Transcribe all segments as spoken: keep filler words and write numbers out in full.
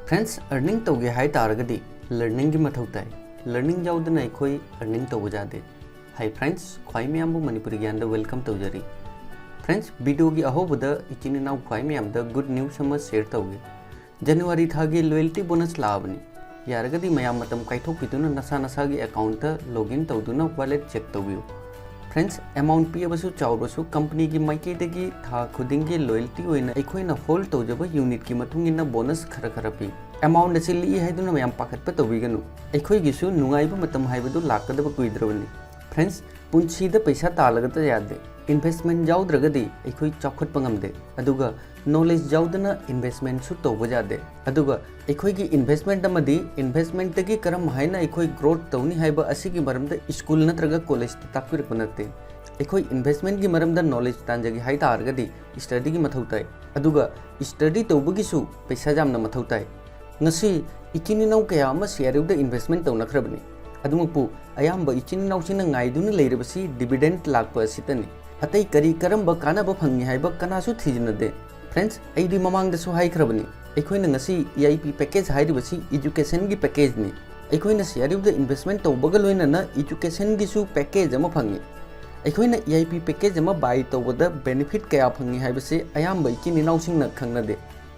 Friends, earning ꯇꯧꯒꯦ ꯍꯥꯏ ꯇꯥꯔꯒꯗꯤ learningꯒꯤ ꯃꯊꯧ ꯇꯥꯏ꯫ Learning ꯌꯥꯎꯗꯅ ꯑꯩꯈꯣꯏ earning ꯇꯧꯕ ꯌꯥꯗꯦ꯫ Hi friends, ꯈ꯭ꯋꯥꯏ ꯃꯌꯥꯝꯕꯨ ꯃꯅꯤꯄꯨꯔꯤ ꯒ꯭ꯌꯥꯟꯗ welcome ꯇꯧꯖꯔꯤ꯫ Friends, videoꯒꯤ ꯑꯍꯧꯕꯗ ꯏꯆꯤꯟ ꯏꯅꯥꯎ ꯈ꯭ꯋꯥꯏ ꯃꯌꯥꯝꯗ good news ꯑꯃ share ꯇꯧꯒꯦ꯫ January ꯊꯥꯒꯤ loyalty bonus ꯂꯥꯛꯑꯕꯅꯤ꯫ ꯌꯥꯔꯒꯗꯤ ꯃꯌꯥꯝ ꯃꯇꯝ ꯀꯥꯏꯊꯣꯛꯄꯤꯗꯨꯅ ꯅꯁꯥ ꯅꯁꯥꯒꯤ accountꯇ login ꯇꯧꯗꯨꯅ wallet check ꯇꯧꯕꯤꯌꯨ꯫ Friends, amount ꯄꯤꯛꯑꯕꯁꯨ ꯆꯥꯎꯔꯕꯁꯨ companyꯒꯤ ꯃꯥꯏꯀꯩꯗꯒꯤ ꯊꯥ ꯈꯨꯗꯤꯡꯒꯤ loyalty ꯑꯣꯏꯅ ꯑꯩꯈꯣꯏꯅ hold ꯇꯧꯖꯕ unitꯀꯤ ꯃꯇꯨꯡ ꯏꯟꯅ bonus ꯈꯔ ꯈꯔ ꯄꯤ꯫ Amount ꯑꯁꯤ ꯂꯤꯛꯏ ꯍꯥꯏꯗꯨꯅ ꯃꯌꯥꯝ ꯄꯥꯈꯠꯄ ꯇꯧꯕꯤꯒꯅꯨ꯫ ꯑꯩꯈꯣꯏꯒꯤꯁꯨ ꯅꯨꯡꯉꯥꯏꯕ ꯃꯇꯝ ꯍꯥꯏꯕꯗꯨ ꯂꯥꯛꯀꯗꯕ ꯀꯨꯏꯗ꯭ꯔꯕꯅꯤ꯫ Friends, ꯄꯨꯟꯁꯤꯗ ꯄꯩꯁꯥ ꯇꯥꯜꯂꯒꯇ ꯌꯥꯗꯦ꯫ Investment ꯌꯥꯎꯗ꯭ꯔꯒꯗꯤ ꯑꯩꯈꯣꯏ ꯆꯥꯎꯈꯠꯄ ꯉꯝꯗꯦ꯫ ꯑꯗꯨꯒ knowledge ꯌꯥꯎꯗꯅ investmentꯁꯨ ꯇꯧꯕ ꯌꯥꯗꯦ꯫ ꯑꯗꯨꯒ ꯑꯩꯈꯣꯏꯒꯤ investment ꯑꯃꯗꯤ investmentꯇꯒꯤ ꯀꯔꯝ ꯍꯥꯏꯅ ꯑꯩꯈꯣꯏ growth ꯇꯧꯅꯤ ꯍꯥꯏꯕ ꯑꯁꯤꯒꯤ ꯃꯔꯝꯗ school ꯅꯠꯇ꯭ꯔꯒ collegeꯇ ꯇꯥꯛꯄꯤꯔꯛꯄ ꯅꯠꯇꯦ꯫ ꯑꯩꯈꯣꯏ investmentꯀꯤ ꯃꯔꯝꯗ knowledge ꯇꯥꯟꯖꯒꯦ ꯍꯥꯏ ꯇꯥꯔꯒꯗꯤ studyꯒꯤ ꯃꯊꯧ ꯇꯥꯏ꯫ ꯑꯗꯨꯒ study ꯇꯧꯕꯒꯤꯁꯨ ꯄꯩꯁꯥ ꯌꯥꯝꯅ ꯃꯊꯧ ꯇꯥꯏ꯫ ꯉꯁꯤ ꯏꯆꯤꯟ ꯏꯅꯥꯎ ꯀꯌꯥ ꯑꯃ ꯁꯤꯌꯥꯔꯤꯎꯗ investment ꯇꯧꯅꯈ꯭ꯔꯕꯅꯤ꯫ ꯑꯗꯨꯃꯛꯄꯨ ꯑꯌꯥꯝꯕ ꯏꯆꯤꯟ ꯏꯅꯥꯎꯁꯤꯡꯅ ꯉꯥꯏꯗꯨꯅ ꯂꯩꯔꯤꯕꯁꯤ dividend ꯂꯥꯛꯄ ꯑꯁꯤꯇꯅꯤ꯫ ꯑꯇꯩ ꯀꯔꯤ ꯀꯔꯝꯕ ꯀꯥꯟꯅꯕ ꯐꯪꯉꯤ ꯍꯥꯏꯕ ꯀꯅꯥꯁꯨ ꯊꯤꯖꯤꯟꯅꯗꯦ꯫ Friends, ꯑꯩꯗꯤ ꯃꯃꯥꯡꯗꯁꯨ ꯍꯥꯏꯈ꯭ꯔꯕꯅꯤ, ꯑꯩꯈꯣꯏꯅ ꯉꯁꯤ E I P package ꯍꯥꯏꯔꯤꯕꯁꯤ educationꯒꯤ packageꯅꯤ꯫ ꯑꯩꯈꯣꯏꯅ ꯁꯤꯌꯥꯔꯤꯎꯗ investment ꯇꯧꯕꯒ ꯂꯣꯏꯅꯅ educationꯒꯤꯁꯨ package ꯑꯃ ꯐꯪꯉꯤ꯫ ꯑꯩꯈꯣꯏꯅ E I P package ꯑꯃ buy ꯇꯧꯕꯗ benefit ꯀꯌꯥ ꯐꯪꯉꯤ ꯍꯥꯏꯕꯁꯤ ꯑꯌꯥꯝꯕ ꯏꯆꯤꯟ ꯏꯅꯥꯎꯁꯤꯡꯅ ꯈꯪꯅꯗꯦ꯫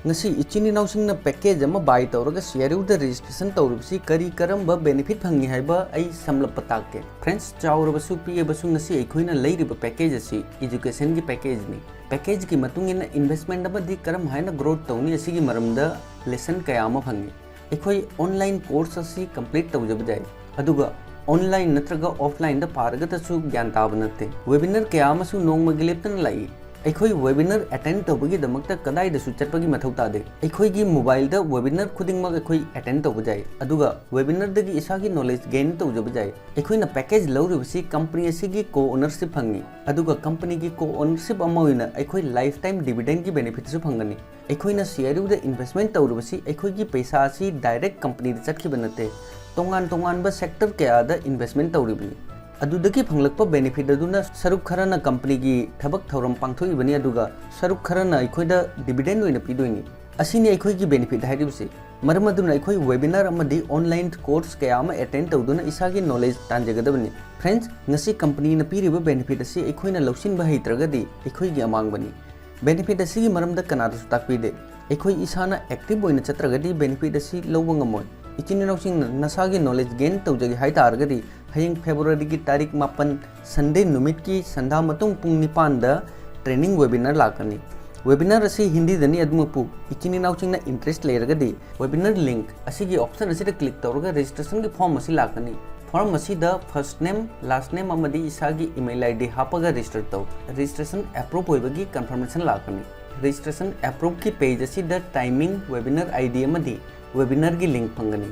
ꯉꯁꯤ ꯏꯆꯤꯟ ꯏꯅꯥꯎꯁꯤꯡꯅ package ꯑꯃ buy ꯇꯧꯔꯒ ꯁꯤꯌꯥꯔꯤꯎꯗ registration ꯇꯧꯔꯤꯕꯁꯤ ꯀꯔꯤ ꯀꯔꯝꯕ benefit ꯐꯪꯉꯤ ꯍꯥꯏꯕ ꯑꯩ ꯁꯝꯂꯞꯄ ꯇꯥꯛꯀꯦ꯫ Friends, ꯆꯥꯎꯔꯕꯁꯨ ꯄꯤꯛꯑꯕꯁꯨ ꯉꯁꯤ ꯑꯩꯈꯣꯏꯅ ꯂꯩꯔꯤꯕ package ꯑꯁꯤ educationꯒꯤ packageꯅꯤ꯫ Packageꯀꯤ ꯃꯇꯨꯡ ꯏꯟꯅ investment ꯑꯃꯗꯤ ꯀꯔꯝ ꯍꯥꯏꯅ growth ꯇꯧꯅꯤ ꯑꯁꯤꯒꯤ ꯃꯔꯝꯗ lesson ꯀꯌꯥ ꯑꯃ ꯐꯪꯉꯤ꯫ ꯑꯩꯈꯣꯏ online course ꯑꯁꯤ complete ꯇꯧꯖꯕ ꯌꯥꯏ, ꯑꯗꯨꯒ online ꯅꯠꯇ꯭ꯔꯒ offlineꯗ ꯄꯥꯔꯒꯇꯁꯨ ꯒ꯭ꯌꯥꯟ ꯇꯥꯕ ꯅꯠꯇꯦ꯫ Webinar ꯀꯌꯥ ꯑꯃꯁꯨ ꯅꯣꯡꯃꯒꯤ ꯂꯦꯞꯇꯅ ꯂꯥꯛꯏ꯫ ꯑꯩꯈꯣꯏ webinar attend ꯇꯧꯕꯒꯤꯗꯃꯛꯇ ꯀꯗꯥꯏꯗꯁꯨ ꯆꯠꯄꯒꯤ ꯃꯊꯧ ꯇꯥꯗꯦ꯫ ꯑꯩꯈꯣꯏꯒꯤ mobileꯗ webinar ꯈꯨꯗꯤꯡꯃꯛ ꯑꯩꯈꯣꯏ attend ꯇꯧꯕ ꯌꯥꯏ, ꯑꯗꯨꯒ webinarꯗꯒꯤ ꯏꯁꯥꯒꯤ knowledge gain ꯇꯧꯖꯕ ꯌꯥꯏ꯫ ꯑꯩꯈꯣꯏꯅ package ꯂꯧꯔꯤꯕꯁꯤ company ꯑꯁꯤꯒꯤ co-ownership ꯐꯪꯉꯤ, ꯑꯗꯨꯒ companyꯒꯤ co-ownership ꯑꯃ ꯑꯣꯏꯅ ꯑꯩꯈꯣꯏ lifetime dividendꯒꯤ benefitꯁꯨ ꯐꯪꯒꯅꯤ꯫ ꯑꯩꯈꯣꯏꯅ ꯁꯤꯌꯥꯔꯤꯎꯗ investment ꯇꯧꯔꯤꯕꯁꯤ ꯑꯩꯈꯣꯏꯒꯤ ꯄꯩꯁꯥ ꯑꯁꯤ direct companyꯗ ꯆꯠꯈꯤꯕ ꯅꯠꯇꯦ, ꯇꯣꯉꯥꯟ ꯇꯣꯉꯥꯟꯕ sector ꯀꯌꯥꯗ investment ꯇꯧꯔꯤꯕꯅꯤ꯫ ꯑꯗꯨꯗꯒꯤ ꯐꯪꯂꯛꯄ benefit ꯑꯗꯨꯅ ꯁꯔꯨꯛ ꯈꯔꯅ companyꯒꯤ ꯊꯕꯛ ꯊꯧꯔꯝ ꯄꯥꯡꯊꯣꯛꯏꯕꯅꯤ, ꯑꯗꯨꯒ ꯁꯔꯨꯛ ꯈꯔꯅ ꯑꯩꯈꯣꯏꯗ dividend ꯑꯣꯏꯅ ꯄꯤꯗꯣꯏꯅꯤ꯫ ꯑꯁꯤꯅꯤ ꯑꯩꯈꯣꯏꯒꯤ benefit ꯍꯥꯏꯔꯤꯕꯁꯤ꯫ ꯃꯔꯝ ꯑꯗꯨꯅ ꯑꯩꯈꯣꯏ webinar ꯑꯃꯗꯤ online course ꯀꯌꯥ ꯑꯃ attend ꯇꯧꯗꯨꯅ ꯏꯁꯥꯒꯤ knowledge ꯇꯥꯟꯖꯒꯗꯕꯅꯤ꯫ Friends, ꯉꯁꯤ companyꯅ ꯄꯤꯔꯤꯕ benefit ꯑꯁꯤ ꯑꯩꯈꯣꯏꯅ ꯂꯧꯁꯤꯟꯕ ꯍꯩꯇ꯭ꯔꯒꯗꯤ ꯑꯩꯈꯣꯏꯒꯤ ꯑꯃꯥꯡꯕꯅꯤ꯫ Benefit ꯑꯁꯤꯒꯤ ꯃꯔꯝꯗ ꯀꯅꯥꯗꯁꯨ ꯇꯥꯛꯄꯤꯗꯦ꯫ ꯑꯩꯈꯣꯏ ꯏꯁꯥꯅ active ꯑꯣꯏꯅ ꯆꯠꯇ꯭ꯔꯒꯗꯤ benefit ꯑꯁꯤ ꯂꯧꯕ ꯉꯝꯃꯣꯏ꯫ ꯏꯆꯤꯟ ꯏꯅꯥꯎꯁꯤꯡꯅ ꯅꯁꯥꯒꯤ knowledge gain ꯇꯧꯖꯒꯦ ꯍꯥꯏ ꯇꯥꯔꯒꯗꯤ, ꯍꯌꯦꯡ Februaryꯒꯤ ꯇꯥꯔꯤꯛ ꯃꯥꯄꯟ Sunday ꯅꯨꯃꯤꯠꯀꯤ ꯁꯟꯗꯥ ꯃꯇꯨꯡ ꯄꯨꯡ ꯅꯤꯄꯥꯟꯗ training webinar ꯂꯥꯛꯀꯅꯤ꯫ Webinar ꯑꯁꯤ ꯍꯤꯟꯗꯤꯗꯅꯤ, ꯑꯗꯨꯃꯛꯄꯨ ꯏꯆꯤꯟ ꯏꯅꯥꯎꯁꯤꯡꯅ interest ꯂꯩꯔꯒꯗꯤ webinar link ꯑꯁꯤꯒꯤ option ꯑꯁꯤꯗ click ꯇꯧꯔꯒ registrationꯒꯤ form ꯑꯁꯤ ꯂꯥꯛꯀꯅꯤ꯫ Form ꯑꯁꯤꯗ first name, last name ꯑꯃꯗꯤ ꯏꯁꯥꯒꯤ email ID ꯍꯥꯞꯄꯒ register ꯇꯧ꯫ Registration approve ꯑꯣꯏꯕꯒꯤ confirmation ꯂꯥꯛꯀꯅꯤ꯫ Registration approveꯀꯤ page ꯑꯁꯤꯗ timing, webinar ID ꯑꯃꯗꯤ webinarꯒꯤ link ꯐꯪꯒꯅꯤ꯫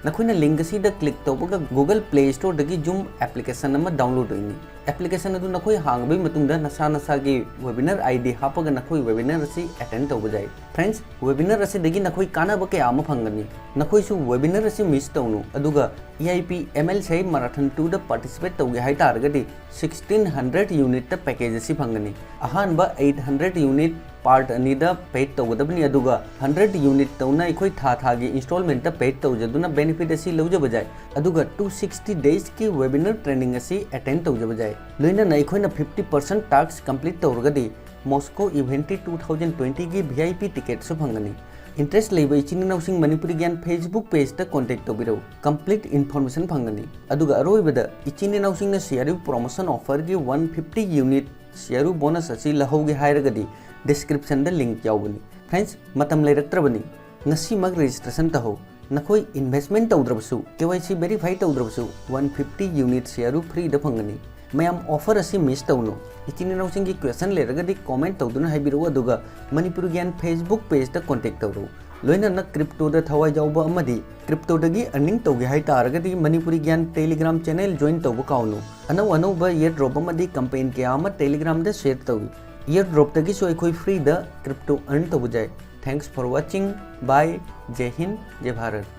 ꯅꯈꯣꯏꯅ link ꯑꯁꯤꯗ click ꯇꯧꯕꯒ Google Play Storeꯗꯒꯤ Zoom application ꯑꯃ download ꯑꯣꯏꯅꯤ꯫ Application ꯑꯗꯨ ꯅꯈꯣꯏ ꯍꯥꯡꯉꯕꯒꯤ ꯃꯇꯨꯡꯗ ꯅꯁꯥ ꯅꯁꯥꯒꯤ webinar ID ꯍꯥꯞꯄꯒ ꯅꯈꯣꯏ webinar ꯑꯁꯤ attend ꯇꯧꯕ ꯌꯥꯏ꯫ Friends, webinar ꯑꯁꯤꯗꯒꯤ ꯅꯈꯣꯏ ꯀꯥꯟꯅꯕ ꯀꯌꯥ ꯑꯃ ꯐꯪꯒꯅꯤ꯫ ꯅꯈꯣꯏꯁꯨ webinar ꯑꯁꯤ miss ꯇꯧꯅꯨ꯫ ꯑꯗꯨꯒ E I P M L C I Marathon twoꯗ participate ꯇꯧꯒꯦ ꯍꯥꯏ ꯇꯥꯔꯒꯗꯤ sixteen hundred unitꯇ package ꯑꯁꯤ ꯐꯪꯒꯅꯤ꯫ ꯑꯍꯥꯟꯕ eight hundred unit part ꯑꯅꯤꯗ paid ꯇꯧꯒꯗꯕꯅꯤ, ꯑꯗꯨꯒ hundred unit ꯇꯧꯅ ꯑꯩꯈꯣꯏ ꯊꯥ ꯊꯥꯒꯤ installmentꯇ paid ꯇꯧꯖꯗꯨꯅ benefit ꯑꯁꯤ ꯂꯧꯖꯕ ꯌꯥꯏ꯫ ꯑꯗꯨꯒ two sixty daysꯀꯤ webinar training ꯑꯁꯤ attend ꯇꯧꯖꯕ ꯌꯥꯏ꯫ ꯂꯣꯏꯅꯅ ꯑꯩꯈꯣꯏꯅ fifty percent task complete ꯇꯧꯔꯒꯗꯤ Moscow Event two thousand twentyꯒꯤ V I P ticketꯁꯨ ꯐꯪꯒꯅꯤ꯫ Interest ꯂꯩꯕ ꯏꯆꯤꯟ ꯏꯅꯥꯎꯁꯤꯡ ꯃꯅꯤꯄꯨꯔꯤ ꯒ꯭ꯌꯥꯟ Facebook pageꯇ contact ꯇꯧꯕꯤꯔꯧ꯫ Complete information ꯐꯪꯒꯅꯤ꯫ ꯑꯗꯨꯒ ꯑꯔꯣꯏꯕꯗ ꯏꯆꯤꯟ ꯏꯅꯥꯎꯁꯤꯡꯅ C R U promotion offerꯒꯤ one fifty unit C R U bonus ꯑꯁꯤ ꯂꯧꯍꯧꯒꯦ ꯍꯥꯏꯔꯒꯗꯤ descriptionꯗ link ꯌꯥꯎꯕꯅꯤ꯫ Friends, ꯃꯇꯝ ꯂꯩꯔꯛꯇ꯭ꯔꯕꯅꯤ꯫ ꯉꯁꯤꯃꯛ registration ꯇꯧꯍꯧ꯫ ꯅꯈꯣꯏ investment ꯇꯧꯗ꯭ꯔꯕꯁꯨ, K Y C verify ꯇꯧꯗ꯭ꯔꯕꯁꯨ, one fifty unit C R U freeꯗ ꯐꯪꯒꯅꯤ꯫ ꯃꯌꯥꯝ, offer ꯑꯁꯤ miss ꯇꯧꯅꯨ꯫ ꯏꯆꯤꯟ ꯏꯅꯥꯎꯁꯤꯡꯒꯤ question ꯂꯩꯔꯒꯗꯤ comment ꯇꯧꯗꯨꯅ ꯍꯥꯏꯕꯤꯔꯛꯎ, ꯑꯗꯨꯒ ꯃꯅꯤꯄꯨꯔ ꯒ꯭ꯌꯥꯟ Facebook pageꯇ contact ꯇꯧꯔꯛꯎ꯫ ꯂꯣꯏꯅꯅ cryptoꯗ ꯊꯋꯥꯏ ꯌꯥꯎꯕ ꯑꯃꯗꯤ cryptoꯗꯒꯤ earning ꯇꯧꯒꯦ ꯍꯥꯏ ꯇꯥꯔꯒꯗꯤ ꯃꯅꯤꯄꯨꯔꯤ ꯒ꯭ꯌꯥꯟ Telegram channel join ꯇꯧꯕ ꯀꯥꯎꯅꯨ꯫ ꯑꯅꯧ ꯑꯅꯧꯕ airdrop ꯑꯃꯗꯤ campaign ꯀꯌꯥ ꯑꯃ Telegramꯗ share ꯇꯧꯏ꯫ Airdropꯇꯒꯤꯁꯨ ꯑꯩꯈꯣꯏ freeꯗ crypto earn ꯇꯧꯕ ꯌꯥꯏ꯫ Thanks for watching. Bye. ꯖꯩ Hind, ꯖꯩ Bharat.